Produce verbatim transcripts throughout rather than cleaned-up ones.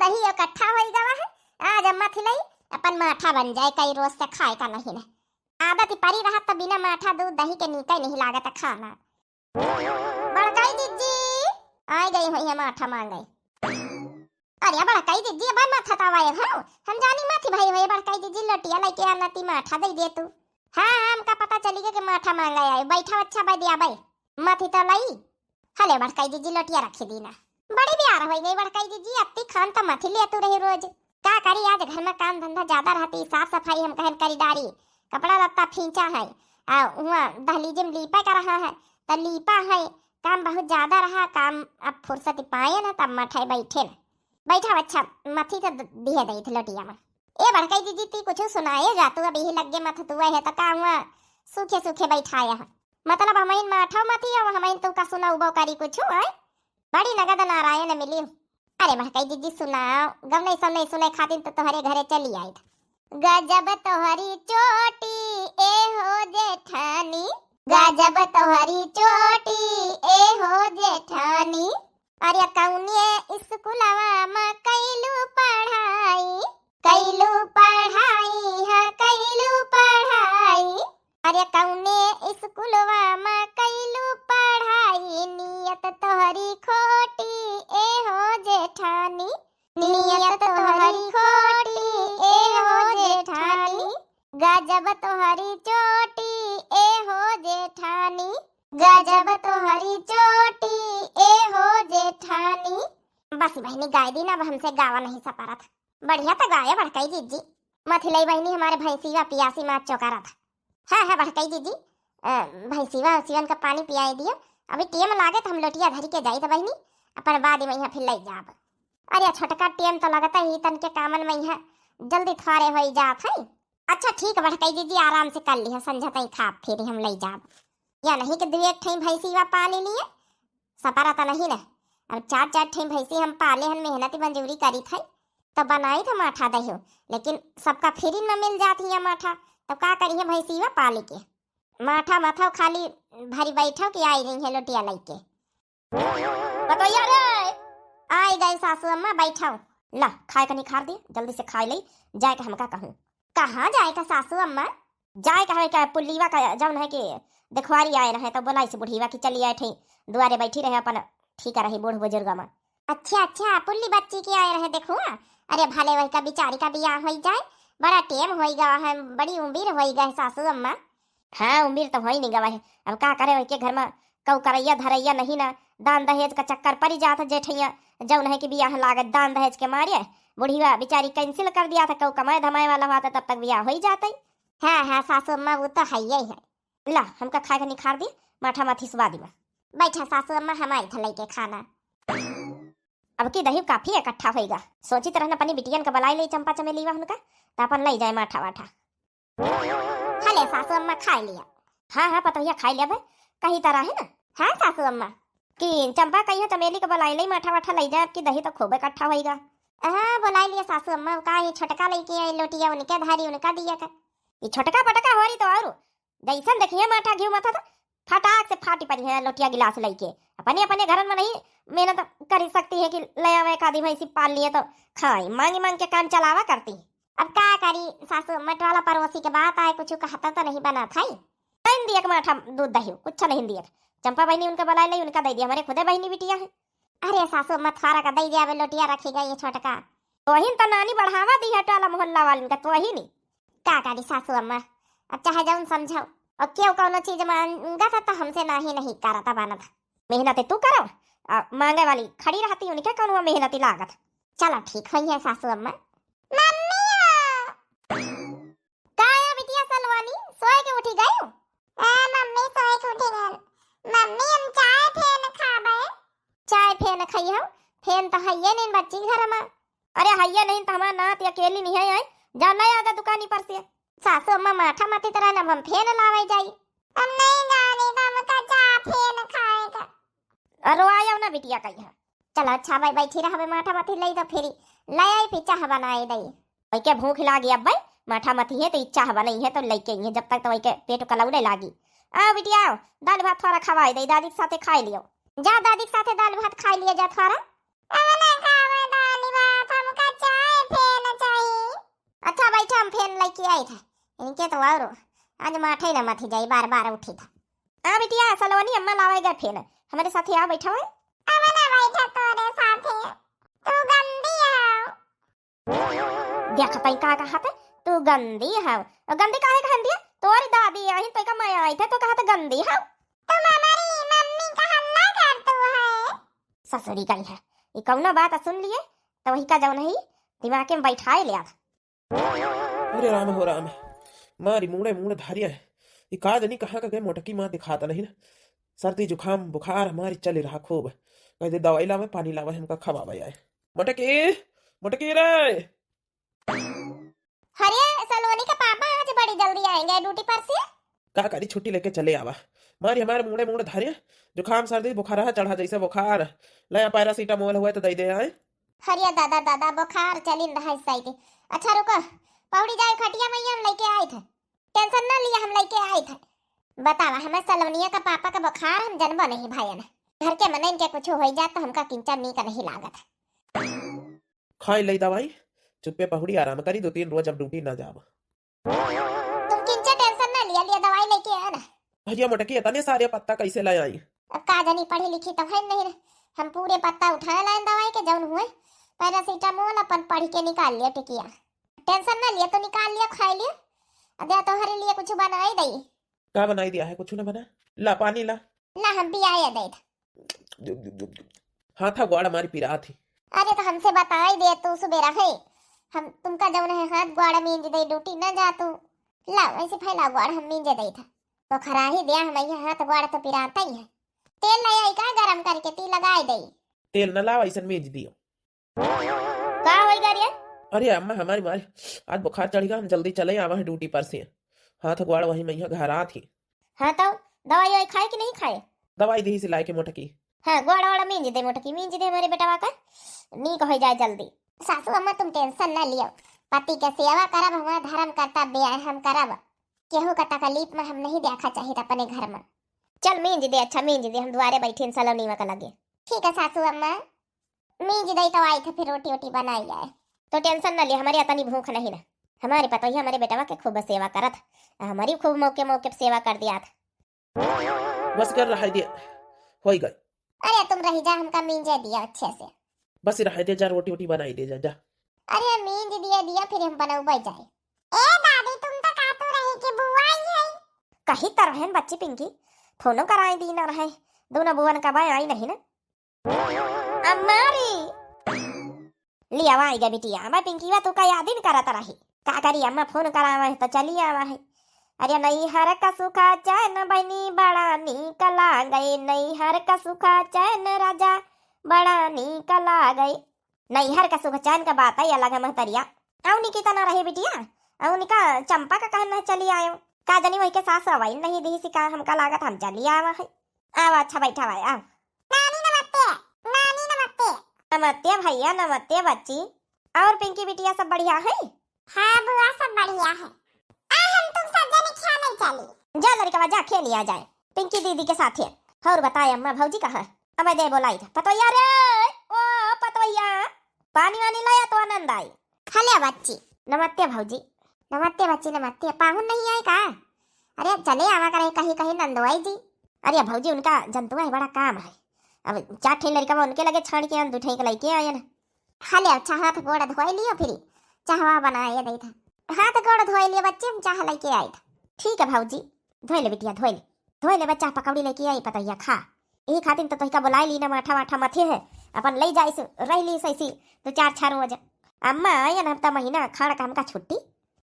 तही इकट्ठा होई गवा है। आज अम्मा थिलई अपन माठा बन जाए, कई रोज से खाए का नहीं न। आदत ही परी रहत तो बिना माठा दूध दही के नीके नहीं लागत खाना। बड़काई जिज्जी, आई गई हुई है माठा मांगे। अरे बड़काई जिज्जी, अब माठा तवा है, हाँ? हम जानी माठी भई हुई, बड़काई जिज्जी लोटिया लेके आना ती माठा दे दे तू। हाँ, हाँ, हमका पता चली गया कि माठा मांगे आए। बैठा अच्छा भाई दिया भाई, माठी तो लाई। हले बड़काई जिज्जी लोटिया रखी दी ना। बड़ी प्यार होई गई बड़काई जिज्जी, अत्ती खान तो माठी ले तू रही रोज। का करी, आज घर में काम धंधा ज्यादा रहती, साफ सफाई हम कहन करी डारी, कपड़ा लत्ता फींचा है, आ हुआ दहलीजे में लीपे का रहा है, त लीपा है, काम बहुत ज्यादा रहा, काम अब फुर्सत पाए ना, तब मठे बैठे ना। बैठा अच्छा, मथी तो द-, दिए दई थे लोटिया में। ए बड़काई जिज्जी, ती कुछ सुनाए जा, तू अब यही लग्गे मथ तू है, त का हुआ सूखे सूखे बैठाया है, मतलब हम इन माठो मथी, अब हम इन तू का सुनाऊ बो करी कुछ है। बड़ी नगद नारायण मिली। अरे बड़काई जिज्जी सुनाओ, गवनई सवनई सुने खातिर तो तोहरे घरे चली आइत। गजब तोहरी चोटी ए हो जेठानी, गजब तोहरी चोटी ए हो जेठानी। अरे कौने स्कूलवा में कैलू पढ़ाई, कैलू पढ़ाई है, कैलू पढ़ाई। अरे कौने स्कूलवा में कैलू पढ़ाई, नियत तोहरी खोटी ए हो जेठानी, नियत तोहरी खोटी ए हो जेठानी। गजब तोहरी चोटी ए हो जेठानी, गजब तोहरी चोटी ए हो जेठानी। बस बहिनी गाय दी ना, अब हमसे गावा नहीं सपरत। बढ़िया तो गाए बड़काई जिज्जी। मथिलई बहिनी हमारे भैंसीवा पियासी माँ चोकारत। हाँ, हाँ, बड़काई जिज्जी, अ, भैंसीवा, भैंसीवन का पानी पियाई दियो। अभी टेम लागे तो हम लोटिया धरी के जाई तो बहिनी, अपन बाद में यहाँ फिर लई जाब। अरे छोटका टेम तो लगता ही तन के कामन में यहाँ जल्दी थोड़े होई जात है। अच्छा ठीक बड़काई जिज्जी, आराम से कर लिहा, संझा तई खा फिर हम लई जाब। या नहीं कि दुए एक ठई भैंसीवा पाली लिए, सपरा त नहीं न। अब चार चार ठे भैंसी हम पाले हन, मेहनत मजूरी करी थे, तो बनाई था माठा दही, लेकिन सबका फ्री में मिल जात हिया माठा, तो का करिए भैंसीवा पाली के? माठा मथो खाली भरी बैठो कि आई रही है लोटिया लइके। बतैया रे, आई गई सासू अम्मा, बैठो। ला, खाए का निखार दे, जल्दी से खाए ले, जाए के हमका कहूँ। कहाँ जाए का सासू अम्मा? जाए का है का पुल्लीवा का जौन है कि देखवारी आए रहे तो बोलाई से बुढ़ीवा कि चली आए थे, दुआरे बैठी रहे अपन, ठीक रही बूढ़ बुजुर्ग में। अच्छा, अच्छा, पुल्ली बच्ची के आए रहे देखो। अरे भले वही का बिचारी का बियाह होई जाए, बड़ा टेम होई गवा है, बड़ी उम्र होई गए सासू अम्मा। हाँ, उम्र तो होई नहीं गवा है, अब का करे, वही के घर में कऊ करैया धरैया नहीं ना, दान दहेज का चक्कर पड़ी जात है जेठैया, जौन है कि बियाह लागत दान दहेज के मारे, बुढ़ीवा बिचारी cancel कर दिया था, कऊ कमाए धमाए वाला हुआ था तब तक बियाह होई जाते। हाँ, हाँ, सासू अम्मा, वो तो है ही है। ला, हमका खाए का निखार दी, माठा माथी सुबह दी बा। बैठा सासू अम्मा, हम आई था लेके खाना। अब की दही काफी इकट्ठा होइगा। सोचित रहन अपनी बिटियन का बलाई ले चंपा चमेलीवा उनका, त अपन लई जाए माठा वाठा। हले सासू अम्मा खाए लिया। हाँ, हाँ, पतोहिया खाए लिया बे, कही तरह है ना। हाँ सासू अम्मा। कि चंपा कही है चमेली का बलाई ले माठा वाठा लई जाए, अब की दही तो खूब इकट्ठा होइगा। हाँ, बोलाई लिया सासू अम्मा, का ये छोटका लेके आई लोटिया उनके धारी उनका दिया का। ये छोटका पटका हो रही तो और जैसन देखिए माठा घिउ मथा तो फटाक से फाटी पड़ी है लोटिया गिलास लइके। अपने अपने घरन में नहीं मेहनत कर सकती है कि ले आवे एक आधी भैंसी पाल लिए तो खाई, मांगी मांग के काम चलावा करती। अब का करी सासू, मटवाला पड़ोसी के बात आए, कुछ कहता तो नहीं बना था। नहीं दिए के माठा दूध दही, कुछ नहीं दिए। चंपा बहनी उनका बुलाए लाई, उनका दे दिया, हमारे खुदे बहनी बिटिया है। अरे सासू, मथवारा का दे दिया, अबे लोटिया रखी गई है छोटका। तोहिन तो नानी बढ़ावा दी है टोला मोहल्ला वालिन का, तोहिन ही। का करी सासू अम्मा, अब चाहे जौन समझाओ, और क्यों कौनो चीज मांगा था तो हमसे नाही नहीं करता बनत। मेहनत तू करो, आ, मांगे वाली खड़ी रहती, उनके कौन हुआ मेहनती लागत। चलो ठीक होई है सासू अम्मा। मम्मी! का है बिटिया सलवानी, सोए के उठी गयो? ए मम्मी, सोए के उठी गयो। मम्मी, हम चाय फेन खाबे। चाय फेन खइहो? फेन तो हइये नहीं बच्ची घर में। अरे हइये नहीं तो हमार नात अकेली नहीं है, आई जा ले आ जा दुकानी पर से। सासू अम्मा माठा मती तरह न हम फेन लावे जाई। हम नहीं जानी तो हमका चाय फेन खाए का। अरो आयो ना बिटिया कहिया। चलो अच्छा भाई, बैठी रहबे, माठा मती ले तो फिरी ले आई, फिर चाह बनाए दई। ओइके भूख लागी अब भाई, माठा मती है तो ई चाह बनई है तो लइके आई है, जब तक तो ओइके पेट कलौले लागी। आओ बिटिया आओ, दाल भात थोड़ा खवाए दई, दादी के साथे खाए लियो। जा दादी के साथे दाल भात खाए लियो जा थोड़ा। अब ना खावे दाल भात, हम आई था, इनके तो और आज माठे न मथी जाई, बार बार उठी था। आ बिटिया, सलोनी अम्मा लावे गए फेन, हमरे साथे आ बैठा है। अब ना बैठा तोरे साथे, तू गंदी हो। देख तई का कहत, तू गंदी हो। और गंदी काहे कहन दिया? तोरी दादी आही तो का मैं आई थे तो कहत गंदी हो। तुम हमारी मम्मी का हल्ला कर तू है। ससुरी गई है, ये कौनो बात सुन लिए तो वही का जौन है दिमाग में बैठाए ले आत। अरे राम हो राम, मारी मूड़े मूड़ धारिया है। ई का जनी कहाँ का गए मोटकी माँ दिखाता नहीं ना। सर्दी जुकाम बुखार हमारी चली रहा खूब। कह दे दवाई लावे, पानी लावे, हमका खवावे आए। मोटकी, मोटकी रे। अरे सलोनी के पापा आज बड़ी जल्दी आएंगे ड्यूटी पर से। का करी, छुट्टी लेके चले आवा। मारी हमारे मूड़े मूड़ धारिया, जुकाम सर्दी बुखार है चढ़ा जैसे बुखार। ले आ पैरासीटामोल हुए तो दे दे आए। अरे दादा दादा, बुखार चलिन रहा इस साइड। अच्छा रुको, पहुड़ी जाए खटिया मैया हम लेके आए थे। टेंशन ना लिया, हम लेके आए थे। बतावा, हमें सलोनिया का पापा का बुखार हम जनबो नहीं भाई ना। घर के मनइन के कुछ हो जात तो हमका किंचा नीक नहीं लागत। खाई लई दवाई, चुप्पे पहुड़ी आराम करी, दो तीन रोज अब ड्यूटी ना जाब। तुम किंचा टेंशन ना लिया, लिया दवाई लेके आना। भैया मोटकी, इतने सारे पत्ता कैसे ले आई? अब का जानी, पढ़ी लिखी तो है नहीं रे। हम पूरे पत्ता उठाए लाइन दवाई के, जौन हुए पैरासीटामोल अपन पढ़ के निकाल लिया टिकिया। टेंशन ना लिया, तो निकाल लिया, खाई लिया। अदे तोहरे लिए कुछ बनाई दई। का बनाई दिया है? कुछ ना बना। ला पानी ला। ला हम पियाए दे। हाथ गोड़ हमारी पिरात ही। अरे तो हमसे बताई दे तू सुबेरा है, हम तुमका जौन है हाथ गोड़ मींज दे, ड्यूटी ना जा तू। ला ऐसे फैला गोड़ हम मींजे दे था। तो खराही दिया हम यहाँ हाथ गोड़ तो पिरात ही है। तेल ले आई का गरम करके ती लगाई दे। तेल ना लावा, ऐसन मींज दियो। का होई गा रे? अरे अम्मा हमारी मारी, आज बुखार चढ़ी गा, हम जल्दी चले आवा है ड्यूटी पर से। हाथ गोड़ वही मैया घर आत ही। हाँ तो दवाई ववाई खाए कि नहीं खाए? दवाई दी सिलाई के मोटकी। हाँ, गोड़ वोड़ मींज दे मोटकी, मींज दे हमारे बेटवा का, नीक हो जाए जल्दी। सासू अम्मा तुम टेंशन ना लियो, पति के सेवा करब, हमारा धर्म कर्तव्य है, हम करब। केहू का तकलीफ में हम नहीं देखा चाहिए अपने घर में। चल मींज दे, अच्छा मींज दे, हम दुआरे बैठे हैं सलोनीवा के लगे। ठीक है सासू अम्मा, मींज दे तो आई थे फिर रोटी वोटी बनाई आए। तो टेंशन ना ले, हमारे अतनी भूख नहीं ना, हमारे पतोहिया हमारे बेटवा के खूब सेवा करत, हमारी खूब मौके मौके पे सेवा कर दिया था। बस कर रहा है दे, होई गई। अरे तुम रही जा, हमका मींजे दिया अच्छे से। बस रहे दे जा, रोटी वोटी बनाई दे जा, जा। अरे मींज दिया दिया, फिर हम बनौबे जाए। ए दादी, तुम तो कहतू रही कि बुआ आई है। कही तो रहन बच्ची पिंकी, फोनो कराए दी ना रहे, दोनों बुअन का बाय आई नहीं ना। अम्मा रे। लियावा आई गा बिटिया, मैं पिंकीवा तू का याद ही न करत रही। का करी अम्मा, फोन करावा है तो चली आवा है। अरे नैहर का सुखा चैन बहिनी बड़ा नीक लागे, नैहर का सुखा चैन राजा बड़ा नीक लागे। नैहर का सुख चैन का बात ही अलग है महतरिया। अउनी की तना रहे बिटिया, अउनी का चंपा का कहन है चली आयो। का जनी वही के सास रवाई नहीं दी सी का, हमका लागत हम चली आवा है। आवा, अच्छा बैठा भाई, आवा। नानी नमस्ते, नानी नमस्ते। नमस्ते भैया, नमस्ते बच्ची। और पिंकी बिटिया सब बढ़िया है? हाँ बुआ, सब बढ़िया है। आ हम तुम सब जने खेले चली। जा लड़कवा, जा खेली आ जाए पिंकी दीदी के साथे। और बताए अम्मा भौजी कहाँ? अब दे बोलाई था पतोहिया रे, ओ पतोहिया, पानी वानी लाया तो आनंद आई। खा ले बच्ची। नमस्ते भौजी। नमस्ते बच्ची, नमस्ते। पाहुन नहीं आए का? अरे चले आवा करे कहीं कहीं नंदवाई जी। अरे भौजी उनका जंतुआ है, बड़ा काम है। अब चार ठे लड़का उनके लगे छाड़ के हम दू ठे के लेके आए ना। खा ले, अच्छा हाथ गोड़ धोए लियो फिर चाहवा बनाए दे था। हाथ गोड़ धोए लियो बच्ची, हम चाह लेके आए था। ठीक है भौजी, धोए ले बिटिया, धोए ले, धोए ले बच्चा, पकौड़ी लेके आई पतोहिया खा। यही खातिर तो तोहिका बुलाए ली ना, माठा वाठा मथे है, अपन ले जाइस, रह ली सैसी दो चार छह रोज। अम्मा आयन हफ्ता महीना खाड़ का हमका छुट्टी।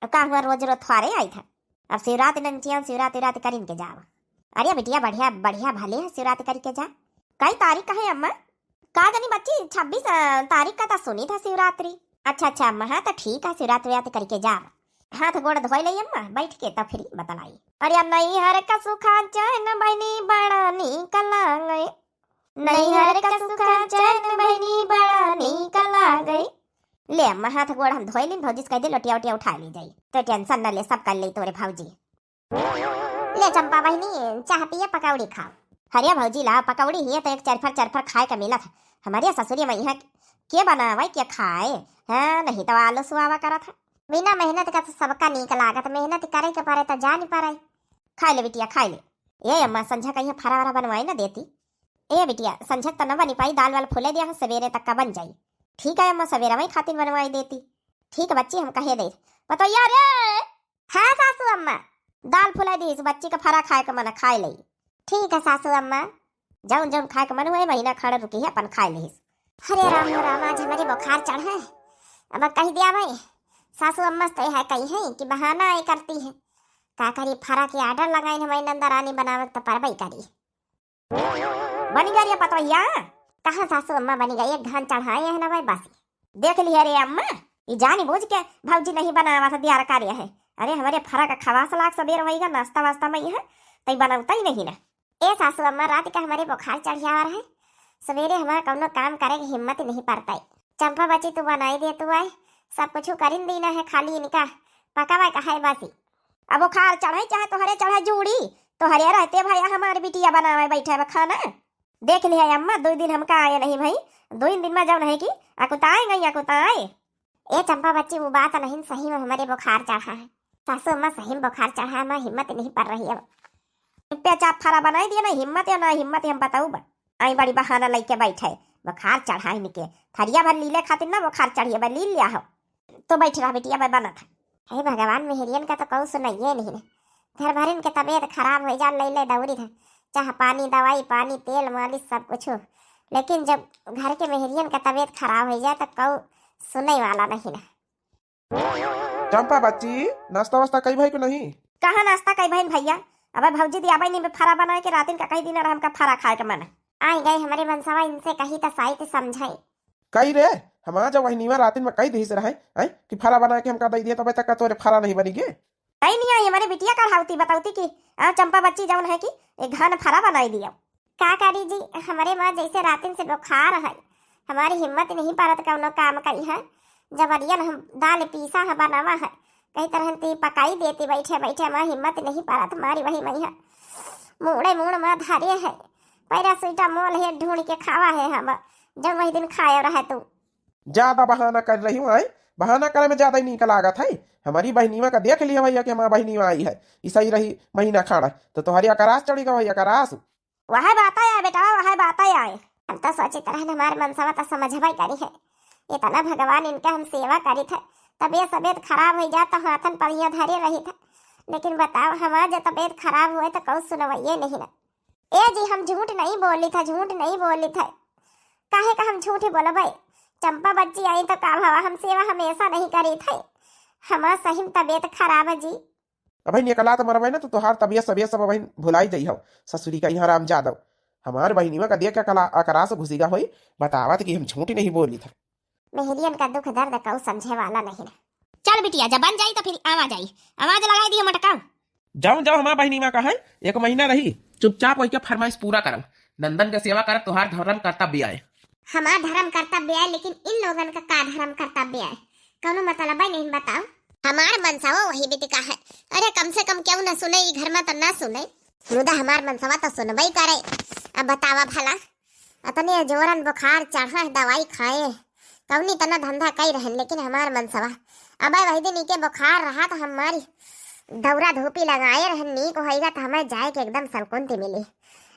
अब का हुआ, रोज रोज थ्वारे आई था। अब शिवरात नंचियन शिवरात विरात करिन के जावा। अरे बिटिया बढ़िया बढ़िया भले है शिवरात करके जा। कई तारीख का है अम्मा? का जानी बच्ची, छब्बीस, अ, तारीख का तो सुनी था शिवरात्रि। अच्छा अच्छा अम्मा, हाँ तो ठीक है, शिवरात्रि विरात करके जा। हाथ गोड़ धोए ले अम्मा, बैठ के तब फिर बतलाई। अरे नैहर का सुखा चैन बहिनी बड़ा नीक लागे, नैहर का सुखा चैन बहिनी बड़ा नीक लागे। ले अम्मा, हाथ गोड़ हम धोए लीन, भौजी से कह दे लोटिया ओटिया उठा ली जाई, तो टेंशन न ले, सब कर ले तोरे भौजी। ले चंपा बहिनी, चाह पिए पकौड़ी खाओ। अरे भौजी ला पकौड़ी हिये तो एक चरफर चरफर खाए के मिलत है। हमारे ससुरी में यहाँ के बनावे के खाए, हाँ नहीं तो आलस आवा करत है। बिना मेहनत का तो सबका नीक लागत, मेहनत करे के परे तो जा नहीं पारे। खाइ ले बिटिया, खाइ ले। ए अम्मा, संझा कहिया फरा वरा बनवाई ना देती। ए बिटिया, संझा त न बनी पाई, दाल वाल फुले दिया है, सवेरे तक का बन जाई। ठीक है अम्मा, सवेरे वही खातिर बनवाई देती। ठीक है बच्ची, हम कहे दे। पतोहिया रे। हाँ सासू अम्मा। दाल फुलाई दीस, बच्ची का फरा खाए के मन, खाए लई। ठीक है सासू अम्मा। जौन जौन खाए के मन हुए, महीना खड़ रुकी है, अपन खाए लीस। अरे राम हो राम, आज हमरे बुखार चढ़ है। अब कह दिया भाई, सासू अम्मा से तो यह कही है कि बहाना आए करती है। का करी, फरा के order लगाई हमारी नंदा रानी बनावत तो परबई करी। बनी गई रे पतोहिया? कहाँ सासू अम्मा बनी गई, एक घान चढ़ाए हैं ना भाई बस। देख लिया रे अम्मा, ई जानी बूझ के भौजी नहीं बनावा था, दियार कार्य है। अरे हमरे फरा का खवास लाग सबेर होइगा, नाश्ता वास्ता में है, तई बनौता ही नहीं ना। ए सासू अम्मा, रात का हमरे बुखार चढ़ियावा रहे, सवेरे हमार कौनो काम करे के हिम्मत नहीं पड़ता है। चंपा बच्ची तू बनाई दे तू आए, सब कुछ करिन दीना है, खाली इनका पकावा का है बसी। अब बुखार चढ़े चाहे तोहरे चढ़े जूड़ी, तोहरे रहते भैया हमार बिटिया बनावे बैठे बा खाना। देख लिया अम्मा, दो दिन हमका आए नहीं भाई, दो दिन में जौन है कि अकुताए गई अकुताए। ए चंपा बच्ची, वो बात नहीं, सही में हमरे बुखार चढ़ा है। सासू अम्मा, सही में बुखार चढ़ा है, मैं हिम्मत नहीं पड़ रही अब। चुप्पे चाप फरा बनाई दिया ना, हिम्मत है ना हिम्मत है, हम बताऊ बा। आई बड़ी बहाना लइके बैठे, बुखार चढ़ा इनके। थरिया भर लीले खातिर ना बुखार चढ़िए बा, ली लिया हो। तो बैठ रहा बिटिया, मैं बनत है। हे भगवान, मेहरियन का तो कहू सुनाइए नहीं ना। घर भरिन के तबीयत खराब हो जा, ले ले दौड़ी था, चाह पानी, दवाई पानी, तेल मालिश, सब कुछ। लेकिन जब घर के मेहरियन का तबीयत खराब हो जाए तो कहू सुनने वाला नहीं ना। चंपा बच्ची, नाश्ता वास्ता कई भाई को नहीं? कहाँ नाश्ता कई भाई भैया? अबे भौजी दिया भाई नहीं फरा बनाए के, रातिन का कही दिन रहा हमका फरा खाए के मन। आई गए हमरे मनसवा, इनसे कही तो साइत समझाई। कई रे, हमार जब वही नीवा रातिन में कई दिहिस रहे, हैं, कि फरा बनाए के हमका दे दिया, तबे तक का तोरे फरा नहीं बनी गे। कई नहीं आई, हमरे बिटिया कढ़ावती बतावती कि आ चंपा बच्ची जौन है कि एक घान फरा बनाई दिया। का करी जी, हमरे माँ जैसे रातिन से बुखार है, हमारी हिम्मत नहीं परत कौनो काम कई है। जबरियन हम दाल पीसा है, बनावा है, कई तरह ती पकाई देती बैठे बैठे, हमारी हिम्मत नहीं परत, हमारी वही मैया मूड़े मूड़ में धरे है, पैरासिटामोल है ढूंढ के खावा है हम, जब वही दिन खाए रहे तू। ज्यादा बहाना कर रही हूँ, आए? बहाना करे में ज्यादा ही नीक लागत है। हमारी बहिनीवा का देख लिया भैया कि हमार बहिनीवा आई है, ई सही रही महीना खाड़ा, तो तोहरी अकरास चढ़ी गा भैया, अकरास। वह बात आए बेटा, वह बात आए। हम तो सोचित रहन हमार मनसवा तो समझबे करी है, इतना भगवान इनके हम सेवा करी थे, तबीयत तबीयत खराब हो जात तो हाथन पड़िया धरे रही थे, लेकिन बताओ हमार जब तबीयत खराब हुए तो कहू सुनवाइए नहीं ना। ए जी, हम झूठ नहीं बोली था, झूठ नहीं बोली था। काहे का हम झूठ बोलबे? चंपा बच्ची आई तो का भवा, हम सेवा हमेशा नहीं करी थे। हमार सही में तबीयत खराब है जी। अबे निकला तो मरबे ना, तो तोहार तबीयत सबियत सब अबे भुलाई जाई हो। ससुरी का यहाँ राम जादव। हमार बहिनीवा का देख के कला अकरास घुसिगा होई, बतावत कि हम झूठ नहीं बोली था। मेहरियन का दुख दर्द कऊ समझे वाला नहीं ना। चल बिटिया, जब बन जाई तो फिर आवा जाई, आवाज लगाई दी मटका। जाओ, जाओ, हमार बहिनीवा का है, एक महीना रही, चुपचाप वही के फरमाइश पूरा करब, नंदन के सेवा करब, तोहार धर्म कर्तव्य आए। हमार धर्म कर्तव्य आए, लेकिन इन लोगन का का धर्म कर्तव्य आए? कौनो मतलब है नहीं, बताओ। हमार मनसवा वही बिटिका है, अरे कम से कम क्यों ना सुने, ई घर में तो ना सुने, मुदा हमार मनसवा तो सुनबे करे। अब बतावा भला, अतने जोरन बुखार चढ़ा है, दवाई खाए, कौनी तना धंधा कई रहन, लेकिन हमार मनसवा, अबे वही दिन इके बुखार रहा तो हमारी दौरा धूपी लगाए रहन, नीक होइगा तो हमें जाए के एकदम सलकुंती मिली।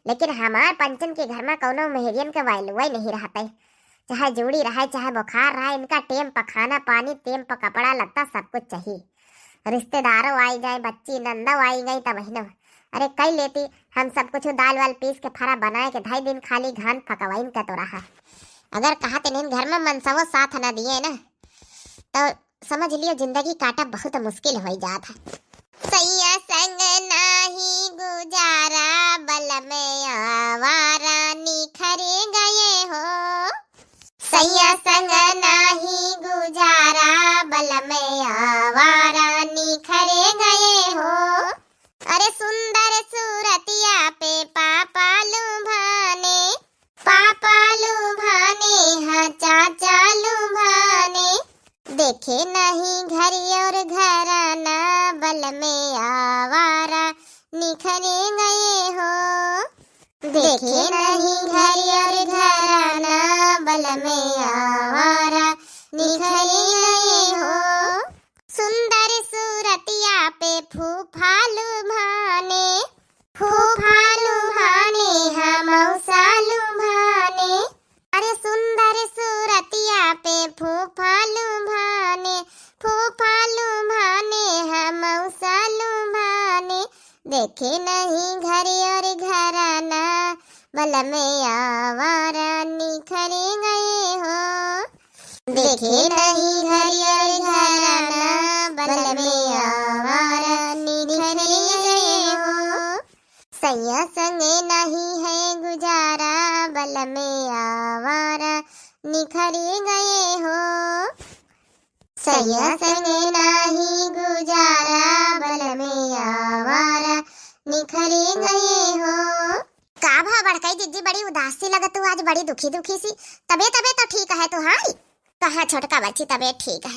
लेकिन हमार पंचन के घर में कौनो मेहरियन के वैल्यूए नहीं रहते, चाहे जूड़ी रहे, चाहे बुखार रहे, इनका टेम पर खाना पानी, टेम पर कपड़ा लत्ता, सब कुछ चाहिए। रिश्तेदारों आई जाए, बच्ची नंदो आई गई, तब बहिनो, अरे कई लेती, हम सब कुछ दाल वाल पीस के फरा बनाए के ढाई दिन खाली घान फकवाइन का तो रहा। अगर कहा तेनिन घर में मनसवो साथ न दिए ना, तो समझ लियो जिंदगी काटा बहुत मुश्किल हो जात है। सैया संग नाही गुजारा, बलम आवारा निखरे गए हो। सैया संग नाही गुजारा, बलम आवारा निखरे गए हो। अरे सुंदर सूरतिया पे पापा लुभाने, पापा लुभाने, हाँ चाचा लुभाने। देखे नहीं घर और घराना, बलम आवारा निखरे गए हो। देखे नहीं घर और घराना, बलम आवारा निखरे गए हो। फूफा लुभाने, फूफा लुभाने, हाँ मौसा लुभाने। अरे सुंदर सूरतिया पे फूफा लुभाने, फूफा लुभाने, हाँ मौसा लुभाने। देखे नहीं घर और घराना, बलम आवारा निखर गए हो। देखे नहीं घर और घराना, बलम आवारा निखर गए हो। सैया संगे नहीं है गुजारा, बलम आवारा निखर गए हो। सैया संगे नाही गुजारा, बलम आवारा निखर गए हो। का भा बड़कई जिज्जी, बड़ी उदास सी लगत तू आज, बड़ी दुखी दुखी सी। तबे तबे तो ठीक है तुहारी। कहाँ छोटका बच्ची तबे ठीक है,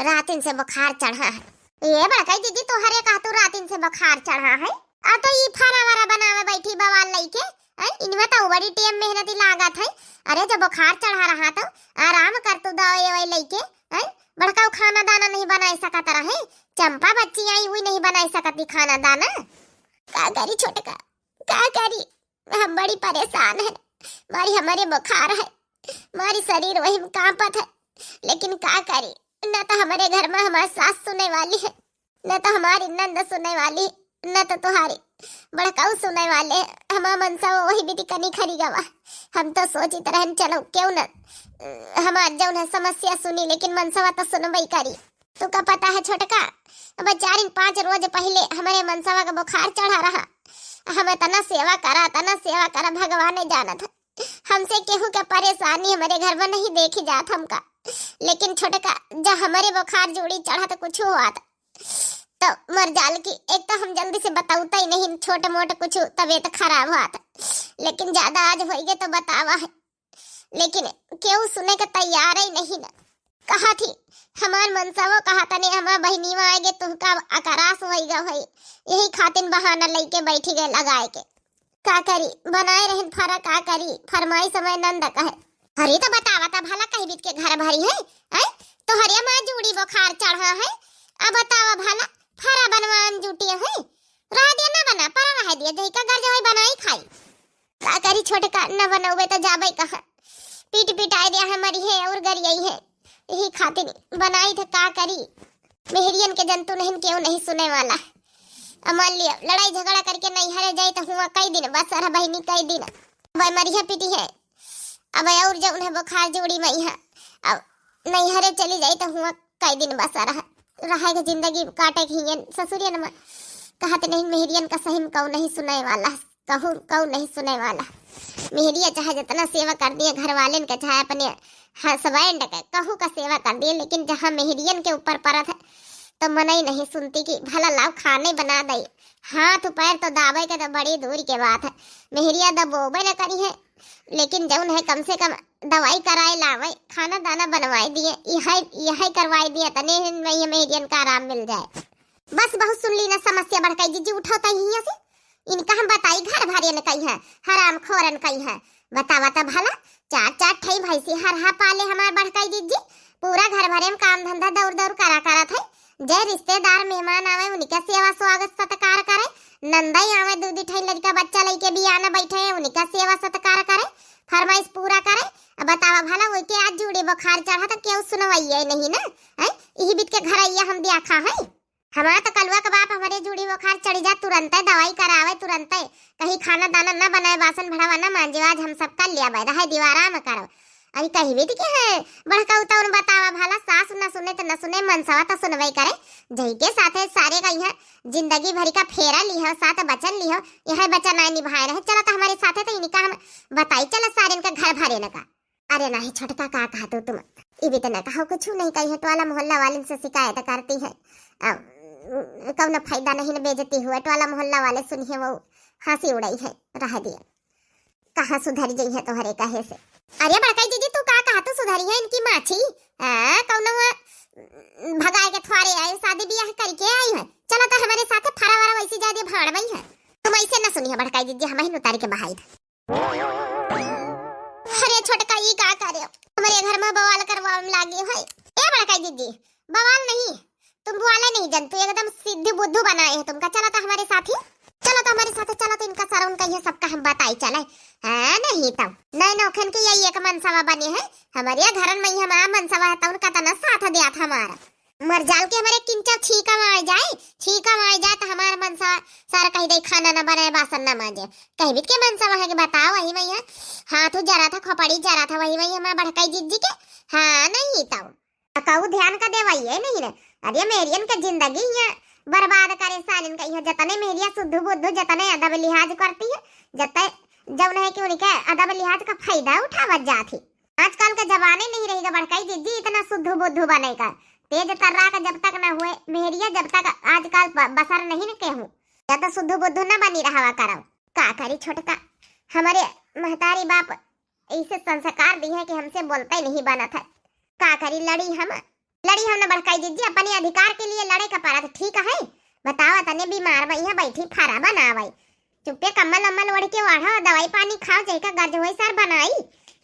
रातिन से बुखार चढ़ा है। ये बड़कई जिज्जी, तोहरे कहा तू रातिन से बुखार चढ़ा है? आ तो ई फरा वरा बनावे बैठी बवाल लइके, हैं? इनमें तो बड़ी टेम मेहनती लागत है। अरे जब बुखार चढ़ा रहा तो आराम कर तू, दवाई ववाई लइके, हैं? बड़का खाना दाना नहीं बनाई सकत रहे, चंपा बच्ची आई हुई नहीं बनाई सकती खाना दाना। का करी छोटका, का करी, हम बड़ी परेशान है। मारी हमारे बुखार है, मारी शरीर वही में कांपत है, लेकिन का करी, न तो हमारे घर में हमारी सास सुने वाली है, न तो हमारी नंद सुने वाली, न तो तुम्हारी बड़काऊ सुने वाले। हमार मनसा वही बिटिकनी खरी गवा। हम तो सोचित रहन, चलो क्यों न हमार जौन है समस्या सुनी, लेकिन मनसवा तो सुनबई करी। तू का पता है छोटका, अब चार दिन पाँच रोज पहले हमारे मनसवा का बुखार चढ़ा रहा। हम इतना सेवा करा, इतना सेवा करा, भगवान ने जानत है। हमसे केहू के परेशानी हमारे घर में नहीं देखी जात हमका। लेकिन छोटका, जब हमारे बुखार जूड़ी चढ़ा तो कुछ हुआ था, तो मर जाल की। एक तो हम जल्दी से बताउता ही नहीं, छोट मोट कुछ तबीयत खराब हुआ था, लेकिन ज्यादा आज होइगे तो बतावा है। लेकिन केहू सुने के तैयार ही नहीं ना। कहा थी हमार मनसावो, कहा तने हमार बहिनीवा आएगे, तुहका अकरास होइगा होई, यही खातिन बहाना लइके बैठी गए लगाए के। का करी, बनाए रहिन फरा, का करी, फरमाई समय नंद कहे। अरे तो बतावा ता भला, कही बीत के घर भरी है, हैं? तोहरे माँ जूड़ी बुखार चढ़ा है, अब बतावा भला, फरा बनवान जुटिया है? रह दिया ना बना, परा रह दिया, जही का गर्ज होई बनाई खाई। का करी छोटका, न बनौबे तो जाबे कहाँ? पीट पिटाए दिया है, मरी है और गरियाई है, यही खातिर बनाई थे, का करी? मेहरियन के जंतु नहीं, केहू नहीं सुने वाला। अब मान लिया, लड़ाई झगड़ा करके नैहरे जाई तो हुआ कई दिन बसर है बहिनी, कई दिन। अब मरिया पीटी है, अब और जौन है बुखार जोड़ी में यहाँ, अब नैहरे चली जाई तो हुआ कई दिन बसर है। रहे के जिंदगी काटे के हियन ससुरियन में। कहत नहीं मेहरियन का सही में कऊ नहीं सुने वाला, कहू कऊ नहीं सुने वाला। मेहरिया चाहे जितना सेवा कर दिए घर वालेन के, चाहे अपने हस्बैंड के, कहू का सेवा कर दिए, लेकिन जहाँ मेहरियन के ऊपर परत है तो मनई नहीं सुनती कि भला लाओ खाने बना दई। हाथ पैर तो दाबे के तो बड़ी दूर के बात है, मेहरिया दबोबे न करी है। लेकिन जौन है कम से कम दवाई कराए लावे, खाना दाना बनवाए दिए, यह यह करवाए दिए, तने में ये मेहरियन का आराम मिल जाए। बस बहुत सुन ली ना समस्या बड़काई जिज्जी, उठाओ तई हियां से। इनका हम बताई घर भरियन कई है, हराम खोरन कई है। बतावा त भला, चार चार ठई भैंसी हरहा पाले हमार बड़काई जिज्जी, पूरा घर भरे में काम धंधा दौड़ दौड़ करा करत है। जे रिश्तेदार मेहमान आवे उनका सेवा स्वागत सत्कार करे, नंदई आवे दू दू ठई लड़का बच्चा लइके बियाना बैठे है उनका सेवा सत्कार करे, फरमाइश पूरा करे। अब बतावा भला, वही के आज जूड़ी बुखार चढ़ा तो केहू सुनवैया नहीं ना, हैं? यही बीत के घरैया हम दिया खा है। हमारा तो कलुआ के बाप हमारे जूड़ी बुखार चढ़ी जा, तुरंते दवाई करावे, तुरंते कहीं खाना दाना न बनाए, बासन भड़ावा न मांजे, आज हम सब कर लिया, बैदा है दीवारा में करो। अरे कही भी दिखे है बड़का उताउन बतावा भला, सास न सुने तो न सुने, मनसवा तो सुनबे करे। जही के साथे सारे का यहाँ जिंदगी भर का फेरा लिहो, साथ बचन लिहो, यह बचन आए निभाए रहे। चला तो हमारे साथे तो इनका हम बताई, चला सारे इनका घर भरे न का। अरे नहीं छोटका, का कहा तू तुम? इबे तो न कहो कुछ नहीं कही है, टोला मोहल्ला वाले से शिकायत करती है। अब कौन फायदा नहीं न, बेइज्जती हुआ, टोला मोहल्ला वाले सुनिए वो हंसी उड़ाई है, रह दिया। कहाँ सुधर गई है तोहरे कहे से? अरे बड़काई दीदी, तू का कहा तू सुधरी है इनकी माछी? आ, कौनो हुआ भगाए के थ्वारे आई, शादी बियाह करके आई है। चला तो हमारे साथे फरा वरा वैसी जादे भाड़ में है। तुम ऐसे न सुनिए बड़काई दीदी, हम ही उतार के बहाई। अरे छोटका, ई का करे? हमारे घर में बवाल करवा में लागे है। ए बड़काई दीदी, बवाल नहीं, तुम बोले नहीं जन, तू एकदम सिद्धू बुद्धू बनाए है तुमका। चलो तो हमारे साथ ही, चलो तो हमारे साथ, चलो तो इनका सरउन का ये सबका हम बताई चले। हाँ, नहीं तो नहीं नौखन के यही एक मनसवा बने है, हमारे घरन में ही हमारा मनसवा है, तो उनका तना साथ दिया था हमारा। मर जाल के हमारे किंचा छीका में आ जाए, छीका में आ जाए तो हमार मनसवा सर कही दे खाना न बनाए, बासन न माजे। कह बीत के मनसवा है कि बताओ, वही में यहाँ हाथ जरा था, खोपड़ी जरा था, वही में हमारा बड़काई जिज्जी के। हाँ, नहीं तो कहू ध्यान का देवाई है नहीं रे। अरे मेहरियन का जिंदगी यहाँ बर्बाद करे सालिन का। यहाँ जतने मेहरिया सुद्धू बुद्धू, जतने अदब लिहाज करती है, जतने जौन है कि उनके अदब लिहाज का फायदा उठावत जात ही। आजकल का जमाने नहीं रहेगा बड़काई जिज्जी इतना सुद्धू बुद्धू बने का। तेज तर्रा का जब तक ना हुए मेहरिया, जब तक आजकल ब-, बसर नहीं न केहू, ज्यादा सुद्धू बुद्धू न बनी रहवा करो। का करी छोटका, हमारे महतारी बाप ऐसे संस्कार दी है कि हमसे बोलता ही नहीं बनत है। का करी, लड़ी हम, लड़ी हम न बड़काई जिज्जी, अपने अधिकार के लिए लड़े का परत ठीक है। बतावा तने बीमार में यहाँ बैठी फरा बनावे, चुप्पे कम्बल अम्बल ओढ़ के ओढ़ो, दवाई पानी खाओ, जैका गर्ज होई सर बनाई।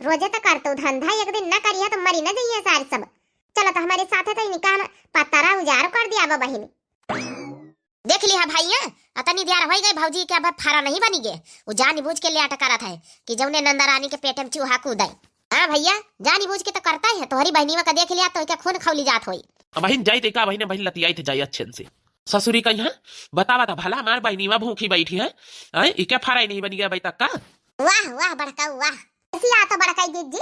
रोजे तो करतू धंधा, एक दिन न करिया तो मरी न जइए सार सब। चलो तो हमारे साथ है तो इनका हम पतरा उजाड़ कर दिया बा बहिनी। देख लिहा भैया, अतनी देर होई गई भौजी के अब फरा नहीं बनी गे। वो जानी बूझ के लेट करत है कि जौने नंदा रानी के पेट में चूहा कूदे। हाँ भैया, जानी बूझ के तो करता है, तोहरी बहनीवा का देख लिया तो इके खून खौली जात होई। अब बहिन जाई तो का बहिन, बहिन लतियाई थे जाई अच्छे से। ससुरी कहीं है, बतावा था भला हमार बहनीवा भूखी बैठी है, हैं? इके फरा ही नहीं बनी गया अभी तक का? वाह, वाह बड़का, वाह। ऐसी आ तो बड़काई जिज्जी,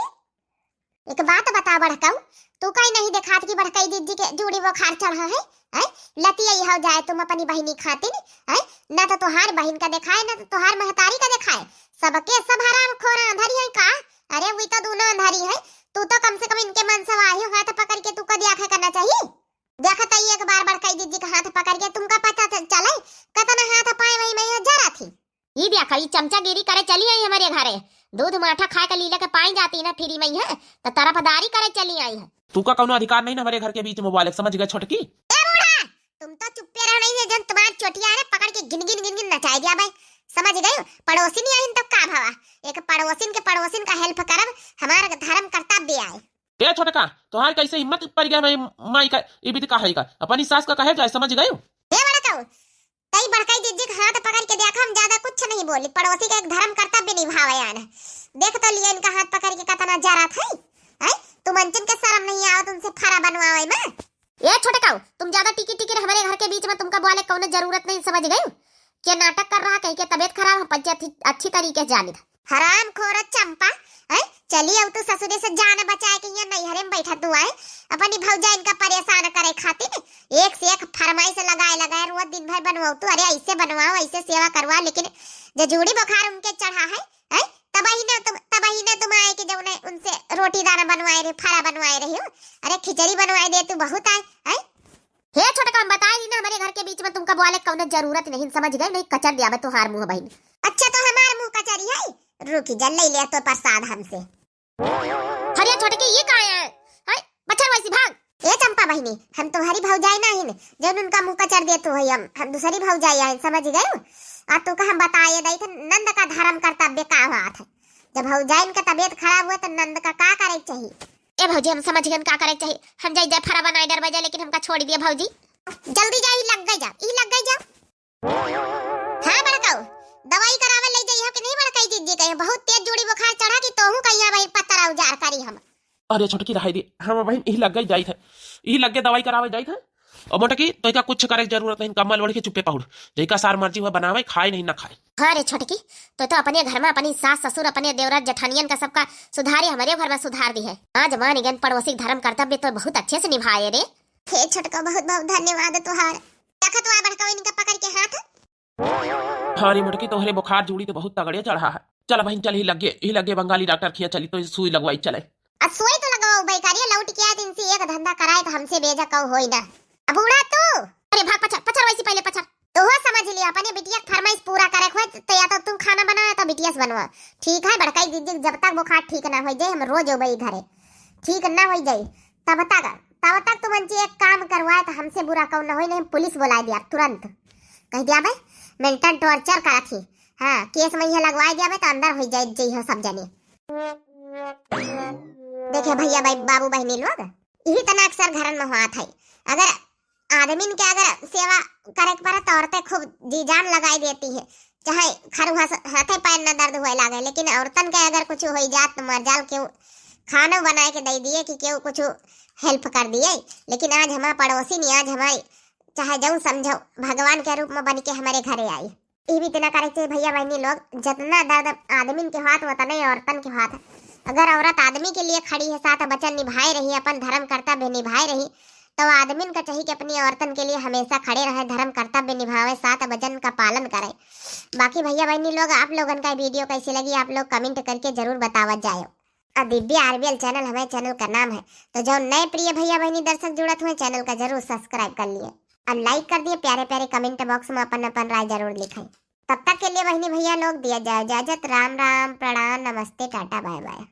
एक बात बता बड़काऊ, तू काहे नहीं देखात कि बड़काई जिज्जी के जूड़ी बुखार चढ़ा है? हैं? लतियाई हो जाए तुम अपनी बहिनी खातिर, हैं? ना तो तुहार बहिन का देखाए, ना तो तुहार महतारी का देखाए, सबके सब हराम खोर अंधारी है का? अरे वी तो दोनों अंधारी है, तू तो कम से कम इनके मनसवा ही हाथ पकड़ के तू का दिया करना चाहिए। देखा तो एक बार बड़काई जिज्जी का हाथ पकड़ के तुमका पता चल, चले, कतना हाथ पाए वही में यहाँ जरा थी। ई देखा, ई चमचागिरी करे चली आई हमारे घरे। दूध माठा खाए के लीला के पाई जाती ना फ्री में है, तो तरफदारी करे चली आई है। तू का कौनो अधिकार नहीं ना हमारे घर के बीच में बोले, समझ गए छोटकी? ए बूढ़ा, तुम तो चुप्पे रहो नहीं है, जन तुम्हार चोटिया रे पकड़ के गिन गिन गिन गिन नचाए दिया भाई, समझ गए? पड़ोसिन आइन तो का भवा, एक पड़ोसिन के पड़ोसिन का हेल्प करब, हमार धर्म कर्तव्य आए। ए छोटका, तोहार कैसे हिम्मत पड़ गया मैं माई का, ई विधि का है का? अपनी सास का कहे जाए, समझ गए? ए बड़काऊ, तई बड़काई जिज्जी के हाथ पकड़ के देखा, हम ज्यादा कुछ नहीं बोली, पड़ोसी का एक धर्म कर्तव्य निभावे आन। देख तो लिया इनका हाथ पकड़ के कतना जरा था, हैं? तुम अंचन के शर्म नहीं आवत उनसे फरा बनवावे में? ए छोटकाऊ, तुम ज्यादा टिकी टिकी हमारे घर के बीच में तुमका बोले कौनो जरूरत नहीं, समझ गई? क्या नाटक कर रहा, कहीं के तबीयत खराब, हम पंचे अच्छी, अच्छी तरीके से जानी था। हराम खोर चंपा, हैं? चली अब तू ससुरे से जान बचाए के यहाँ नैहरे में बैठा तू आए, अपनी भौजाइन का परेशान करे खातिर। एक से एक फरमाइश लगाए लगाए रोज दिन भर बनवाओ तू, अरे ऐसे बनवाओ, ऐसे सेवा करवाओ, लेकिन जो जूड़ी बुखार उनके चढ़ा है, हैं? तबही ना तुम, तबही ना तुम आए कि जब उन्हें उनसे रोटी दाना बनवाए रहे, फरा बनवाए रहे हो, अरे खिचड़ी बनवाए दे तू बहुत आए, हैं? हे छोटका, हम बताए दी ना, हमारे घर के बीच में तुमका बोले कौनो जरूरत नहीं, समझ गए? नहीं कचर दिया मैं तुहार मुंह बहिनी। अच्छा तो हमार मुंह कचरी है, रुकी जा ले ले तो प्रसाद हमसे। अरे छोटकी, ये का है? हाय, पछर वैसी भाग। ए चंपा बहिनी, हम तुम्हारी भौजाई नहीं, जौन उनका मुंह कचर दे तू है, हम, हम दूसरी भौजाई आए, समझ गए? आ तू का हम बताए दई थे नंद का धर्म कर्तव्य का हुआ था। जब भौजाइन का तबीयत खराब हुआ तो नंद का का करे के चाहिए? ए भौजी, हम समझ गए का करे के चाहिए। हम जाई जाए फरा बनाए डर बजा, लेकिन हमका छोड़ दिए भौजी। जल्दी जा, ई लग गई जा, ई लग गई जा। हाँ बड़काऊ, दवाई करावे ले जाई हो कि नहीं बड़काई जिज्जी कहे? बहुत तेज जूड़ी बुखार चढ़ा कि तोहू कहिया भाई पतरा उजार करी हम। अरे छोटकी रहाई दे, हम बहिन यही लग गई जाई थे, यही लग गए दवाई करावे जाई थे। और मोटकी तो का कुछ करे के जरूरत नहीं, कम्बल ओढ़ के चुप्पे पहुड़, जैका सार मर्जी हुआ बनावे, खाए नहीं ना खाए। हाँ रे छोटकी, तो, तो अपने घर में अपनी सास ससुर अपने देवरा जेठानियन का सबका सुधारे, हमारे घर में सुधार दी है। आज मान गन पड़ोसी के धर्म कर्तव्य तो बहुत अच्छे से निभाए रे। हे छोटका, बहुत बहुत धन्यवाद तुहार। देखा तो आ बड़का इनका पकड़ के हाथ। हाँ रे मोटकी, तोहरे बुखार जूड़ी तो बहुत तगड़े चढ़ा है। चल बहिन, चल ही लगे, ही लगे बंगाली डॉक्टर खिया चली तो सुई लगवाई चले। आ सुई तो लगवाओ भाई, करिए लौट के आए तो इनसे एक धंधा कराए तो हमसे बेजा कऊ होई ना। अब बूढ़ा तू। अरे भाग पछर, पछर वैसी पहले पछर। तो हो समझ लिया, अपने बिटिया के फरमाइश पूरा करे खोए तो या तो तू खाना बनाओ या तो बिटिया से बनवा। ठीक है बड़काई जिज्जी, जब तक बुखार ठीक ना हो जाए हम रोज ओबई घरे। ठीक ना हो जाए तब तक, तब तक तुम अंची एक काम करवाए तो हमसे बुरा कौन ना होई, नहीं हम पुलिस बुला दिया तुरंत। कह दिया भाई मेंटल टॉर्चर करत ही। हाँ, केस में यह लगवाए दिया भाई तो अंदर हो जाए जी हो सब जने। देखे भैया भाई, बाबू बहिनी लोग, यही तना अक्सर घरन में हुआ था। अगर आदमीन के अगर सेवा करे के पड़े तो औरतें खूब जी जान लगाई देती है, चाहे खरुहा से हाथे पैर न दर्द हुए लागे, लेकिन औरतन के अगर कुछ हो जात, मर जाल, केहू खाना बनाए के दे दिए कि केहू कुछ हेल्प कर दिए, लेकिन आज हमार पड़ोसी नहीं, आज हमारी चाहे जौन समझो, भगवान के रूप में बन के हमारे घरे आई। ये भी इतना करे के चाहिए भैया बहनी लोग, जितना दर्द आदमीन के हाथ उतना ही औरतन के हाथ है। अगर औरत आदमी के लिए खड़ी है, साथ वचन निभाए रही, अपन धर्म कर्तव्य निभाए रही, तो आदमीन का चाहिए कि अपनी औरतन के लिए हमेशा खड़े रहे, धर्म कर्तव्य निभावे, साथ वचन का पालन करे। बाकी भैया बहनी लोग, आप लोगन का वीडियो कैसी लगी, आप लोग कमेंट करके जरूर बतावत जाए। और दिव्या आरबीएल चैनल हमारे चैनल का नाम है, तो जो नए प्रिय भैया बहनी दर्शक जुड़त हुए, चैनल का जरूर सब्सक्राइब कर लिए और लाइक कर दिए। प्यारे प्यारे कमेंट बॉक्स में अपन अपन राय जरूर लिखें। तब तक के लिए बहनी भैया लोग दिया जाए इजाजत। राम राम, प्रणाम, नमस्ते, टाटा, बाय बाय।